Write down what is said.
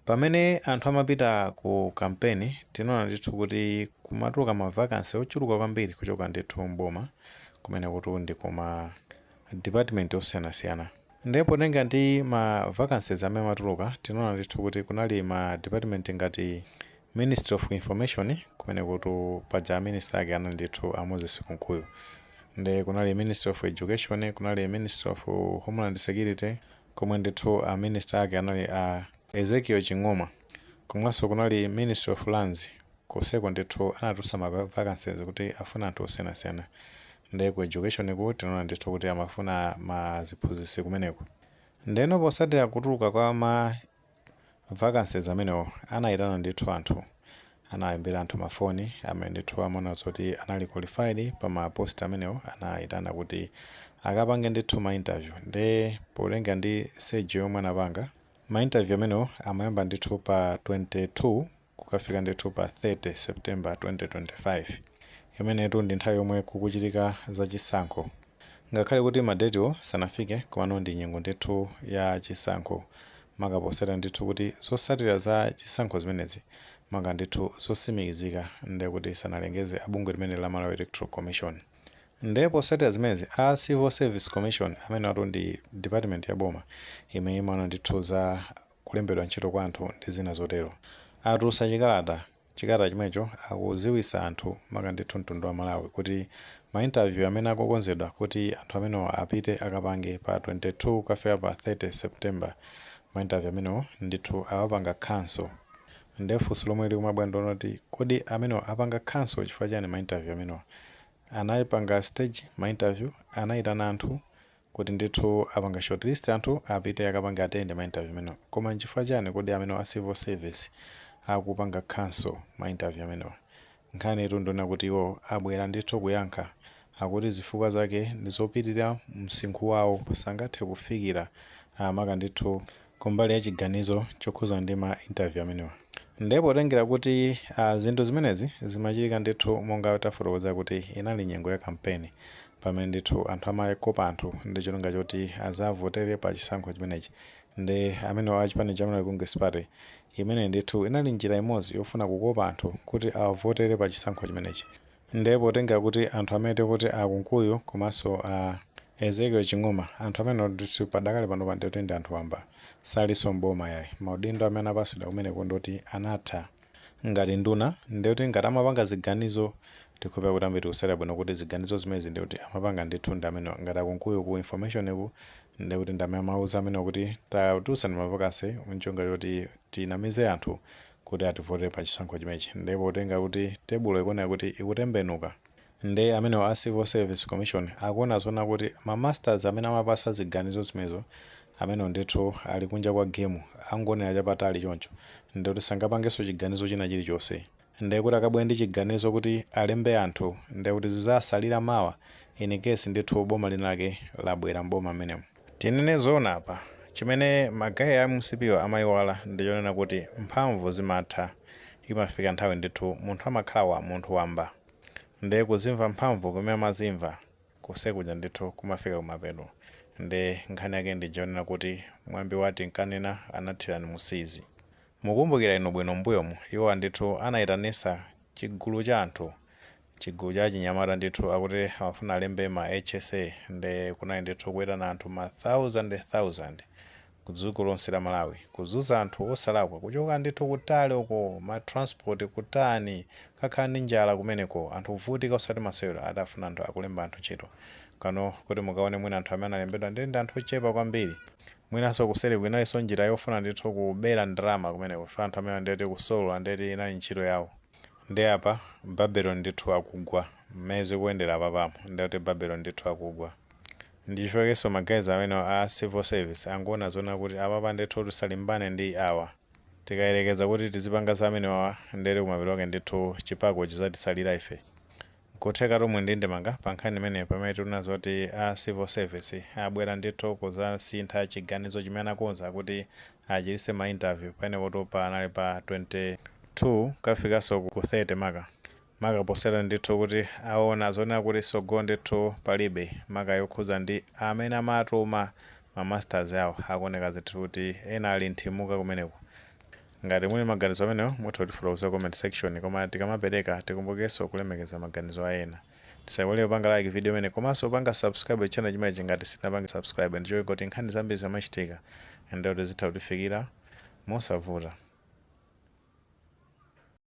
Pamene anthu amapita ku kampeni, tinaona ndithu kuti kumatuluka ma vacancy ochuluka kwambiri kuchoka ndithu mboma kumene kuti ndi kuma department osiyanasiyana. Ndipo potenga ndi ma vacancies amene amatuluka, tinaona ndithu kuti kunali ma department ngati Ministry of Information, kumene kuti paja minister ake anali ndithu a Moses Kunkuyu. Ndi kunali Ministry of Education, kunali Ministry of Homeland Security, komwe ndithu a minister ake anali a Ezekiel Ching'oma. Komanso kunali Ministry of Lands. Koseko ndithu anatulutsa ma vacancies kuti afuna anthu osiyanasiyana. Ndi ku education ku tinaona ndithu kuti amafuna maziphunzitsi kumeneko. Ndeno posatira kutuluka kwa ma vacancies amenewo, anayitana ndithu anthu, anayimbira anthu mafoni amene ndithu amaona zoti anali qualified pa ma post amenewo, anayitana kuti akapange ndithu ma interview. Ndi potenga ndi schedule yomwe anapanga, ma interview amenewo amayamba ndithu pa 22 kukafika ndithu pa 30 September 2025, imenetu ndi nthawi yomwe kukuchitika zachisankho. Ngakhale kuti madetiwo sanafike, komano ndi nyengo ndithu ya chisankho, makaposera ndithu kuti zotsatira za chisankho zimenezi maka ndithu zotsimikizika ndi kuti sanalengeze abungwe limene la Malawi Electoral Commission. Ndipo potsatira zimenezi, a Civil Service Commission, amene atu ndi department ya boma imene imaona ndithu za kulembedwa ntchito kwa anthu ndi zina zotero, atulutsa chikalata. Chikalata chimenecho akudziwitsa anthu, maka ndithu mtundu wa Malawi, kuti ma interview amene akukonzedwa kuti anthu amenewo apite akapange pa 22 kukafika pa 30 September, ma interview amenewo ndithu awapanga cancel. Ndiye funso lomwe likumabwera ndiloti, kodi amenewo apanga cancel chifukwa chani ma interview amenewo? Anayipanga stage ma interview, anayitana anthu kuti ndithu apanga shortlist anthu apite akapanga attend ma interview amenewo, koma nchifukwa chani kodi amenewo a civil service akupanga cancel ma interview amenewa? Nkhani itu ndiona kuti iwo abwera ndithu kuyankha, akuti zifukwa zake ndi zopitirira msinkhu wawo, sangathe kufikira maka ndithu kumbali ya chiganizo chokhuza ndi ma interview amenewa. Ndipo potengera kuti zinthu zimenezi zimachitika ndithu monga tafotokoza kuti inali nyengo ya kampeni, pamene ndithu anthu amakopa anthu ndi cholinga choti azavotere pa chisankho chimenechi, ndi amenewa achipani cha Malawi Congress Party, imene ndithu inali njira imodzi yofuna kukopa anthu kuti avotere pa chisankho chimenechi. Ndipo potengera kuti anthu amene kuti akunkuyu komanso a Ezekiel Ching'oma, anthu amene ndithu padakali pano pa ndi anthu wamba, salinso mboma yayi, maudindo amene apasidwa kumeneko ndoti anatha ngati nduna. Ndikuti ngati amapanga ziganizo, tikhopa kuti ambiri kusala bwino kuti ziganizo zimenezi ndikuti amapanga ndithu ndi amene ngati akunkuyu ku information ku, ndikuti ndi amene amauza amene kuti tatulutsa ma vacancy mchonga choti tinamize anthu kuti ativotere pa chisankho chimenechi. Ndipo potenga kuti tebulo ikuoneka kuti ikutembenuka, ndi amenewa a Civil Service Commission akuona zona kuti ma masters amene amapasa ziganizo zimenezo, amene ndithu ali kunja kwa game, angonera chapatali choncho, ndikuti sangapangenso chiganizo china chilichonse. Ndikuti akabwera ndi chiganizo kuti alembe anthu, ndikuti zizasalira mawa in case ndithu boma linake labwera mboma amenemo. Tinene zoona apa, chimene ma guy a MCP amayiwala ndichonena kuti mphamvu zimatha, imafika nthawi ndithu munthu amakhala wa munthu wamba, ndiye kuzimva mphamvu kumene amazimva kusekuja ndithu kumafika kumapeto. Ndi nkhani yake ndichonena kuti mwambi wati nkanena anathirani musizi. Mukumbukira inu bwino, mbuyomu iwo ndithu anayitanisa chigulu cha anthu, chigulu cha chinyamata ndithu, akuti amafuna alembe ma HSA. Ndi kunali ndithu kuyitana anthu ma thousand thousand ku dziko lonse la Malawi, kuzunza anthu osalakwa kuchoka ndithu kutali uko, ma transport kutani, kakhala ndi njala kumeneko, anthu kuvutika osati masewero, atafuna anthu akulemba anthu ntchito. Kano kuti mukaone mwina anthu amene analembedwa ndi anthu ochepa kwambiri. Mwinanso kuseri kuinalinso njira yofuna ndithu kubera ndalama kumeneko, fa anthu amene ndeti kusolola ndeti inali ntchito yawo. Ndi apa Babelon ndithu akugwa. Mmene zikuyendera apapamo, ndikuti Babelon ndithu akugwa. Ndichifukwa ma guys amene a civil service angoona zona kuti apapa ndithu tisalimbane ndi awa. Tikayerekeza kuti tizipanga za amenewa, ndeti kumapeto kwake ndithu chipako chizatisalira ife. Kutheka tomwe ndi ndemanga pa nkhani imene, pamene tikuona zoti a civil service abwera ndithu kuzasintha chiganizo chimene anakonza kuti achitise ma interview pamenepo panali pa 22 kafikanso ku 30, maka maka posera ndithu kuti aona zonena kuti sogolo ndithu palibe, maka yokhuza ndi amene amatuma ma masters awo, akuoneka zinthu kuti ena ali nthimuka kumeneko. Ngati muli maganizo amenewo, mutha kutifotokozera comment section, koma tikamapereka tikumbukenso kulemekeza maganizo a ena. Tisaiwale kupanga like video imene komanso kupanga subscribe channel chimenechi ngati sitinapange subscribe, ndicholinga kuti nkhani zambiri zamachitika ndikuti zitha kutifikira mosavuta.